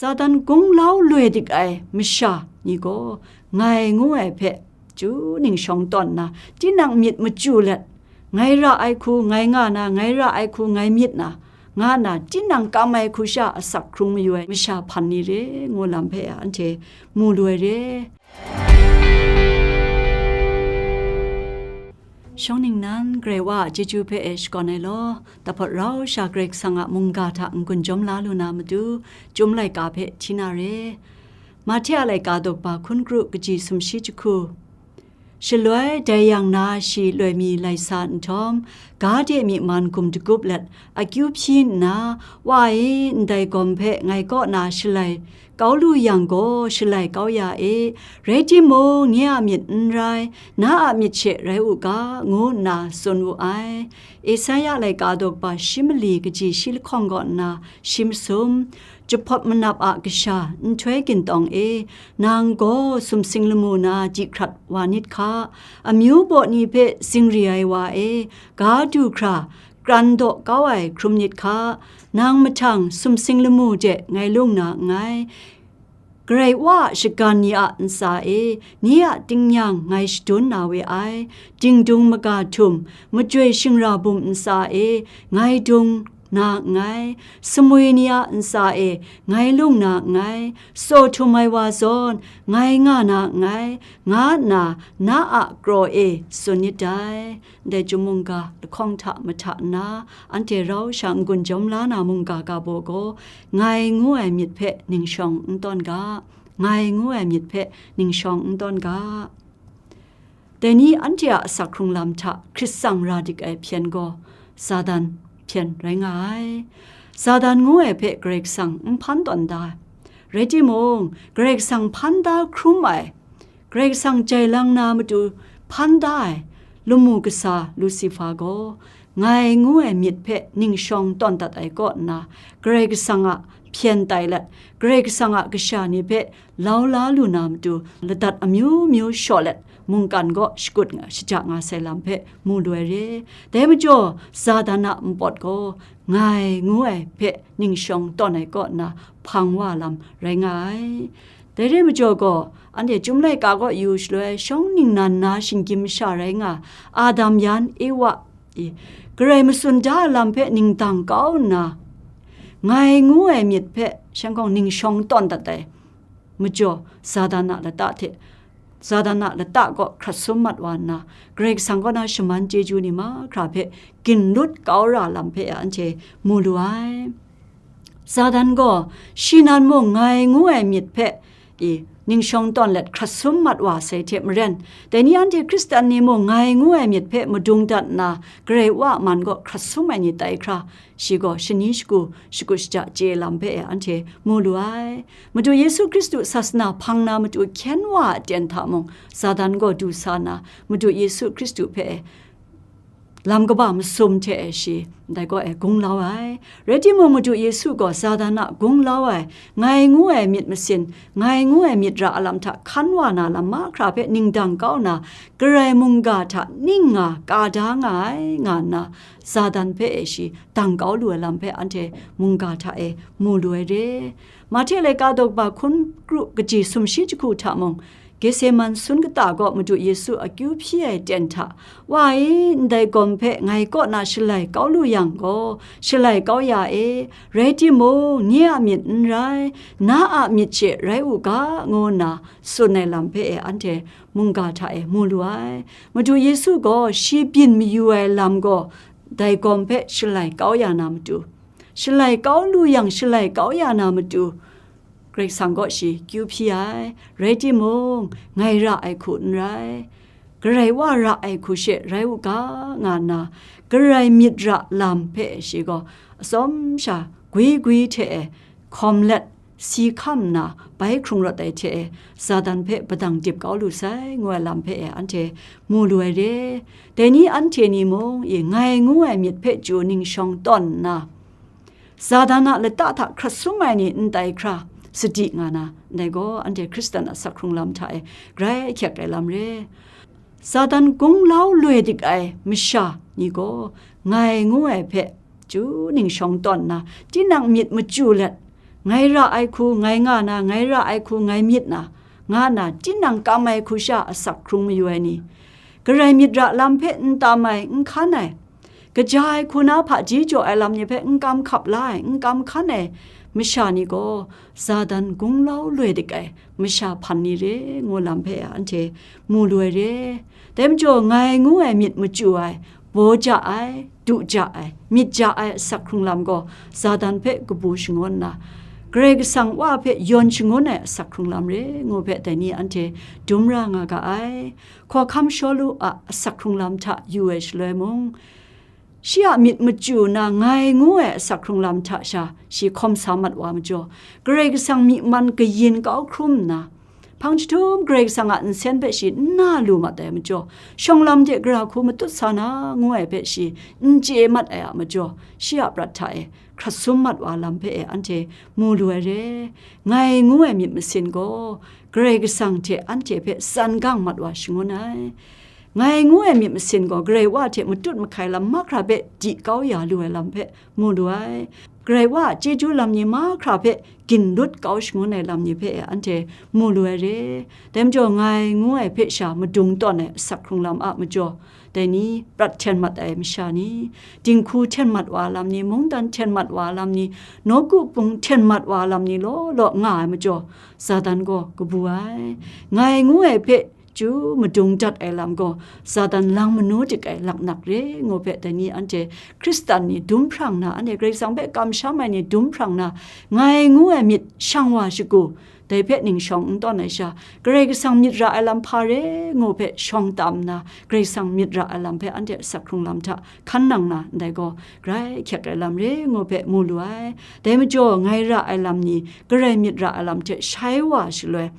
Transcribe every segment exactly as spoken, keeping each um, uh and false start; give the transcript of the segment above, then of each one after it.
Satan gunglau loi dik ai masha ni gaw, ngai ngu ai hpe chyu ning shawng tawn nna, tinang myit machyu let, ngai ra ai hku ngai nga na, ngai ra ai hku ngai myit na, nga nna tinang kam ai hku sha asak hkrung mayu ai masha hpan ni re, ngu lam hpe anhte mu lu ai re. Shawng ningnan Karai Wa a chyeju hpe e shakawn ai law, dahpawt rau sha Karai Kasang a mungga hta n-gun jawm la lu na matu, Chyum laika hpe hti na re. Mahte a laika daw kaba hkun kru kaji sumshi jahku. Shaloi dai yang na shi loi mi lai sa nhtawm, ga de myi man gum dagup let, akyu hpyi nna, Wa e, ndai gawm hpe ngai kaw na shalai kau lu yang gaw, shalai kau ya e, rai timung, nye a myit n rai, na a myit she rai u ga, ngu nna tsun wu ai. Esaia laika daw kaba shi mali kaji shi lahkawng kaw nna shi masum, jahpawt manap a kasha nhtoi gintawng e, nang gaw sumsing lamu na di hkrat wa nit hka, amyu baw ni hpe zingri ai wa e, ga du hkra, kran daw kau ai hkrum nit hka, nang mahtang sumsing lamu de ngai lung na nngai. Karai Wa a shagan ni a ntsa e, ni a tingnyang ngai shadun na we ai, dingdung maga htum, majoi shingra bum ntsa e, ngai dung na nngai, sumwi ni a ntsa e, ngai lung na nngai, tsaw htum ai wa zawn, ngai nga na nngai, nga nna na a kraw e tsun nit dai. Ndai chyum mungga lahkawng hta mahta nna, anhte rau sha n-gun jawm la na mungga ga baw gaw, ngai ngu ai myit hpe ning shawng n tawn ga, ngai ngu ai myit hpe ning shawng n tawn ga. Dai ni anhte a asak hkrung lam hta hkrit tsang ra dik ai hpyen gaw, Satan hpyen rai nga ai. Satan ngu ai hpe Karai Kasang n hpan tawn da ai. Rai timung, Karai Kasang hpan da hkrum ai, Karai Kasang jai lang na matu hpan da ai lamu kasa Lusifa gaw, ngai ngu ai myit hpe ning shawng tawn dat ai kaw nna, Karai Kasang a hpyen tai let, Karai Kasang a kasha ni hpe lau la lu na matu, ladat amyu myu shaw let, mungkan gaw shakut nga, shaja nga sai lam hpe mu lu ai re. Dai majaw, Satan a npawt gaw, ngai ngu ai hpe ning shawng tawn ai kaw nna, hpang wa lam rai nga ai. Dai re majaw gaw, anhte Chyum laika kaw yu shaloi, shawng ningnan na shinggyim masha rai nga, Adam yan Ewa, i, Karai matsun da ai lam hpe ning dang kau nna, ngai ngu ai myit hpe shanhkawng ning shawng tawn dat ai majaw, Satan a lata hte, Satan a lata kaw hkrat sum mat wa nna, Karai Kasang kaw na shaman chyeju ni mahkra hpe ginlut kau ra lam hpe anhte mu lu ai. Satan gaw, shi nan mung ngai ngu ai myit hpe, i, ning shawng tawn let hkrat sum mat wa sai hte maren, dai ni anhte Hkristan ni mung ngai ngu ai myit hpe madung dat nna, Karai Wa a man kaw hkrat sum ai ni tai hkra, shi gaw shani shagu, shakut shaja chye lam hpe anhte mu lu ai. Madu Yesu Hkristu sasana hpang na matu hkyen wa a ten hta mung, Satan gaw du sa na, Madu Yesu Hkristu hpe lam kaba masum hte e shi, ndai gaw e gunglau ai. Rai timung, Madu Yesu gaw Satan a gunglau ai, ngai ngu ai myit masin, ngai ngu ai myit ra a lam hta hkan wa na lam mahkra hpe ning dang kau na, Karai mungga hta ning nga ka da nga ai, nga nna, Satan hpe e shi dang kau lu ai lam hpe anhte mungga hta e mu lu ai re. Mahte laika daw kaba hkun kru kaji sumshi jahku hta mung, Getseman sun kata gaw Madu Yesu akyu hpyi ai ten hta, Wa e, ndai gawm hpe ngai kaw na shalai kau lu yang gaw, shalai kau ya e, rai timung, nye a myit n rai, na a myit she rai u ga, ngu nna tsun ai lam hpe e anhte mungga hta e mu lu ai. Madu Yesu gaw shi byin mayu ai lam gaw, dai gawm hpe shalai kau ya na matu, shalai kau lu yang shalai kau ya na matu, Karai Kasang gaw shi kyu hpyi ai, rai timung, ngai ra ai hku n rai, Karai Wa ra ai hku she rai u ga, nga nna, Karai myit ra lam hpe shi gaw atsawm sha gwi gwi hte e hkawm let, si hkam nna bai hkrung rawt ai hte e, Satan hpe padang dip kau lu sai, ngu ai lam hpe e anhte mu lu ai re. Dai ni anhte ni mung, i, ngai ngu ai myit hpe chyu ning shawng tawn nna, Satan a lata hta hkrat sum ai ni n tai hkra, sadi nga na, ndai gaw anhte Hkristan a sak hkrung lam hta e grai hkyek ai lam re. Satan gunglau loi dik ai masha ni gaw, ngai ngu ai hpe chyu ning shawng tawn nna, tinang myit machyu let, ngai ra ai hku ngai nga na, ngai ra ai hku ngai myit na, nga na, tinang kam ai hku sha asak hkrung mayu ai ni, Karai myit ra lam hpe n tam ai, n hkan ai, kaja ai hku na hpaji jaw ai lam ni hpe n kam hkap la ai, n kam hkan ai masha ni gaw, Satan gunglau loi dik ai masha hpan ni re ngu lam hpe anhte mu lu ai re. Dai majaw, ngai ngu ai myit machyu ai, baw ja ai, du ja ai, myit ja ai asak hkrung lam gaw, Satan hpe kabu shangun nna, Karai Kasang Wa hpe yawn shangun ai asak hkrung lam re ngu hpe dai ni anhte dum ra nga ga ai. Hkawhkam Shawlu a asak hkrung lam hta yu ai shaloi mung, shi a myit machyu na ngai ngu ai asak hkrung lam hta sha shi hkawm sa mat wa majaw, Karai Kasang myi man kayin kau hkrum nna, hpang jahtum Karai Kasang a nsen hpe shi n na lu mat ai majaw, shawng lam de gara hku matut sa na ngu ai hpe shi n chye mat ai a majaw, shi a prat hta e hkrat sum mat wa lam hpe e anhte mu lu ai re. Ngai ngu ai myit masin gaw Karai Kasang hte anhte hpe tsan gang mat wa shangun ai. Ngai ngu ai myit masin gaw Karai Wa hte matut mahkai lam mahkra hpe di kau ya lu ai lam hpe mu lu ai. Karai Wa a chyeju lam ni mahkra hpe ginlut kau shangun ai lam ni hpe anhte mu lu ai re. Dai majaw, ngai ngu ai hpe sha madung tawn ai asak hkrung lam a majaw, dai ni prat hten mat ai masha ni, dinghku hten mat wa lam ni, mungdan hten mat wa lam ni, nawku pung hten mat wa lam ni law law nga ai majaw, Satan gaw kabu ai. Ngai ngu ai hpe chyu madung dat ai lam gaw, Satan lang manu dik ai laknak re ngu hpe dai ni anhte Hkristan ni dum hprang na, anhte Karai Kasang hpe kamsham ai ni dum hprang na, ngai ngu ai myit shang wa shagu, dai hpe ning shawng n tawn ai sha, Karai Kasang myit ra ai lam hpa re ngu hpe shawng tam nna, Karai Kasang myit ra ai lam hpe anhte asak hkrung lam hta hkan nang na, ndai gaw grai hkyek ai lam re ngu hpe mu lu ai. Dai majaw, ngai ra ai lam ni Karai myit ra ai lam hte shai wa shaloi,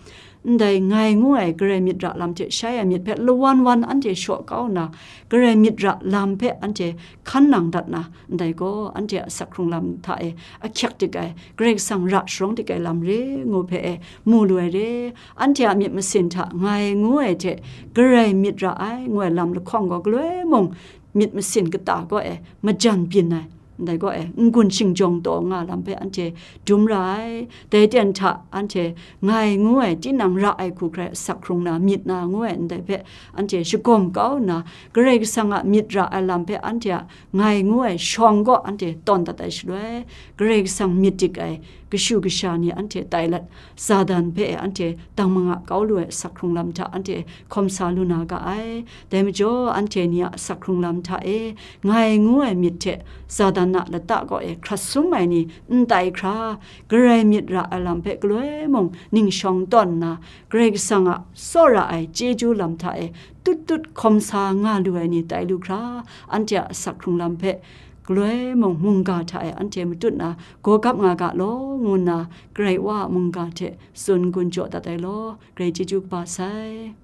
ndai ngai ngu ai Karai myit ra lam hte shai ai myit hpe lawan wan anhte shaw kau nna, Karai myit ra lam hpe anhte hkan nang dat na, ndai gaw anhte a asak hkrung lam hta e ahkyek dik ai, Karai Kasang ra sharawng dik ai lam re ngu hpe e mu lu ai re. Anhte a myit masin hta ngai ngu ai hte Karai myit ra ai ngu ai lam lahkawng gaw galoi mung myit masin kata kaw e majan byin ai, ndai kaw e n-gun shingjawng taw nga lam hpe anhte dum ra ai. Dai ten hta anhte ngai ngu ai tinang ra ai hku hkrai asak hkrung na myit na ngu ai ndai hpe anhte shagawm kau nna, Karai Kasang a myit ra ai lam hpe anhte a ngai ngu ai shawng gaw anhte tawn dat ai shaloi, Karai Kasang myit dik ai kashu kasha ni anhte tai let, Satan hpe anhte dang manga kau lu ai asak hkrung lam hta anhte hkawm sa lu na ga ai. Dai majaw, anhte ni a asak hkrung lam hta e ngai ngu ai myit hte Satan a lata kaw e hkrat sum ai ni n tai hkra, Karai myit ra ai lam hpe galoi mung ning shawng tawn nna, Karai Kasang a tsawra ai chyeju lam hta e tut tut hkawm sa nga lu ai ni tai lu hkra, anhte a asak hkrung lam hpe galoi mung mungga hta e anhte matut na gaw gap nga ga law, ngu nna Karai Wa a mungga hte tsun gun jaw dat ai law, Karai chyeju kaba sai.